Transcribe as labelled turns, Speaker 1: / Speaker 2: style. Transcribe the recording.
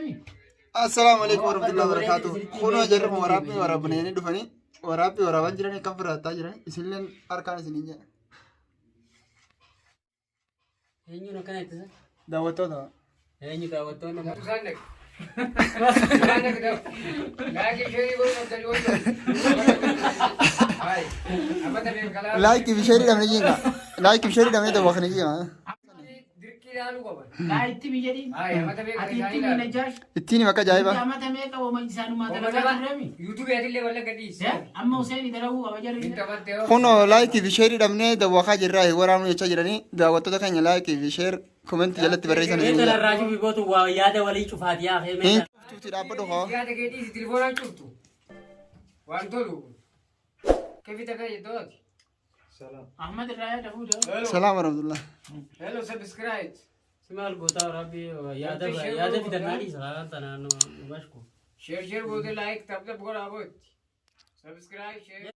Speaker 1: deemi.
Speaker 2: Assalaamu alaikum warahmatullahi wabarakatuh. Kunoo jarri kun waraabbii waraabanii dhufanii waraabbii waraabaa jiranii kan firaattaa jiran isinilleen harkaan isiniin jedha.
Speaker 3: Eenyuun akkana ittisa?
Speaker 2: Daawwattoota.
Speaker 3: Eenyu daawwattoonni?
Speaker 2: Laayikii fi sheerii dhabnee jiina. Laayikii fi sheerii dhabnee ta'uu kan jiina.
Speaker 1: Laa itti mi jedhi. Ati itti mi najaash.
Speaker 2: Ittiin hima akka ajaa'iba.
Speaker 1: Amata meeqa wama isaanumaa dalagaa turreemi? Amma Hussein dalaguu qaba jarri.
Speaker 2: Kunoo laayikii fi sheerii dhabnee dawwakaa jirraa waraabnu jechaa jiranii daawwattoota keenya laayikii fi sheer komentii jalatti barreessan
Speaker 3: Mee
Speaker 2: isiniin jedha.
Speaker 3: tanarraa cufi gootu waa yaada walii cufaati yaa kee mee
Speaker 2: Hin
Speaker 3: tana.
Speaker 2: cuftuuti dhaabbadhu hoo.
Speaker 4: Yaada kee dhiisi telefoonaan cuftu. Waan tolu. Kefi takka jettooti.
Speaker 1: Ahmad irraa yaada fuudhe.
Speaker 2: Salaam warahmatullah.
Speaker 4: Hello subscribe.
Speaker 3: Si maal gootaa rabbi yaada yaada fidannaa dhiisa waan tanaan nu bashku.
Speaker 4: Share share goote like tap tap godhaa bootti. Subscribe share.